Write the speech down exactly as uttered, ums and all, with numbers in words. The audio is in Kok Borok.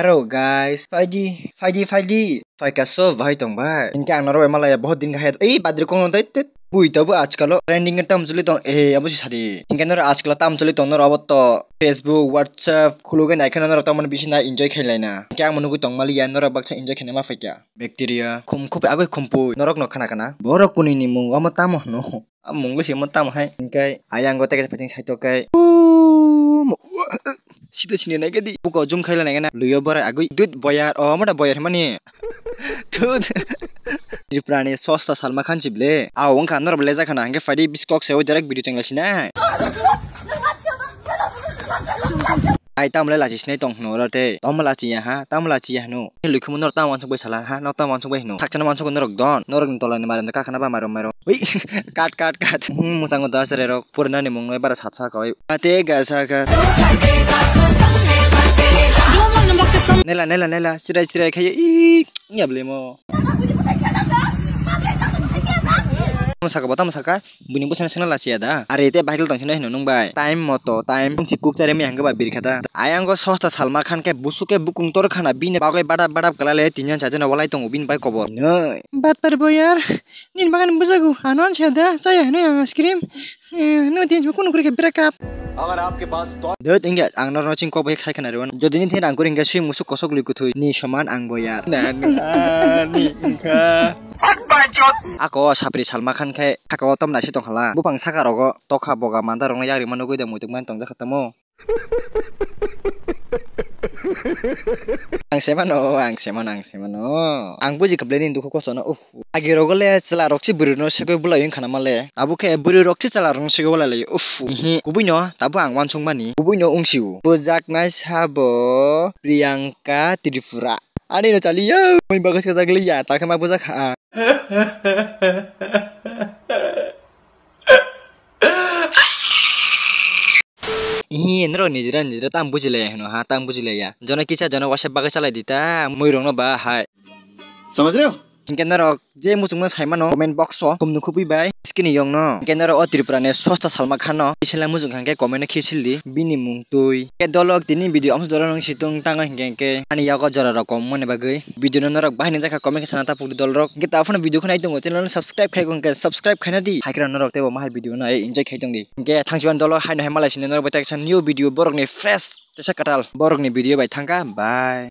Hello guys, phaidi, phaidi, phaidi. Phaika so bahai tong bai. Hinkhe ang norok bai malaya bahut din khe hai. Ei badri kong dai tet. Bui tobo ajkalo trending tam choli tong. Eh, abo si sadi. Hinkhe norok ajkalo tam choli tong norok abo to Facebook, WhatsApp khulugwi nai khe norok tamo bisi na enjoy khai laina. Hinkhe ang nugwi tong maliya norok baksa enjoy khaina ma phaikha. Bacteria, khum khup agwi khumpui. Norok no khana khana. Borok kuni ni mung omo tamo hwno. A mungwi se mo tamo hai. Hinkhe ayang go teke phating saitok kai. Sida sini nai gadi. Buko jum khaila nai gana. Luyo borai agwi. Dut boyar. O moda boyar himani. Tut. Tripura ni sosta Salma Khan chible. A wngkha norok le jakhana. Hinkhe phaidi biskok se o direct video chengla sinai. Ai, tamo le lachi sinai tong hwno oro tei. Tamo lachi ya ha, tamo lachi ya hwno. Ni lukhumu norok tamo wansuk bai sala ha, norok tamo wansuk bai hwno. Sakchana wansuk norok don, norok ni tola ni mari kakana ba maro maro. Ui, kat, kat, kat. Hmm, musango da sere rok, purna ni mung noi bara sat sa koi. Ate ga sa ga. Nela, nela, nela, sirai, sirai khaye, i, ya blemo. Tamo saka ba, tamo saka. Buini bwsano swngna lachiya da. Are te bike tong sino hino nung bai. Time moto time. Tungsi kuk chari mi hangke ba birkha da. Ayang go sosta Salma Khan khe busuk khe bukung tor khana bini bagwi badap badap kalale tinjan chajan walai tongo bini bai kobor. Noi. Batar boyar. Nin bagan bujagu. Anon chada. Chaya hino yang ice cream. Eh, no tin kunu kuri khe break up. अगर आपके पास दो Dut ingya ang norno ching kok bai khai khana rewan. Jodi ni thin ang kuri ingya sui musuk kosok lui kuthui. Ni soman ang boyar. Na na ni ingkha. Ako sapri Salma Khan khe saka o tom naisi tongkhala. Bupang saka rogo tokha boga manda rokno yagri mano gwi da muituk man tongjak kha tamo. Ang se mano, ang se mano, ang se mano. Ang buji kha bwlai nini dukhu kosto no. Uff. Agi rogo le chwla rok se bwrwi no segwi bwlai wng khana male. Abo khe bwrwi rok se chwla rok no segwi bwlai lai. Uff. Ihi. Kubui no tabo ang wansuk mani. Kubui no wng sio. Bujak nai sabo Priyanka Tripura. Ani no chali ya. Mui bagas ka jagli ya. Ta khe ma bujak ha. Ihi, norok nijira nijira tam bujilaya hino ha, tam bujilaya. Jono kisa jono wasa bagwi chalai di ta, mui rokno ba hai. समझ रहे हो? Hinkhe norok je muchungma saimano comment box o khum nukhubwi bai skini yongno. Hinkhe norok o Tripura ni sosta Salma Khan no isila muchung kha hinkhe comment o khisil di bini mung twi. Hinkhe dolok tini video amso doro nung situng tango hinkhe hinkhe ani yago jora rok kom mani bagwi. Video no norok bahai nang jakha comment khe sana ta pukdi dolrok. Hinkhe ta phano video khwnai tongo channel no subscribe khai hinkhe subscribe khaina di. Hai kheno norok tebo mahai video no enjoy khai tong di. Hinkhe thangsiban dolok hai no hai malai sini norok bai teksa new video borok ni fresh tesa katal borok ni video bai thangkha. Bye.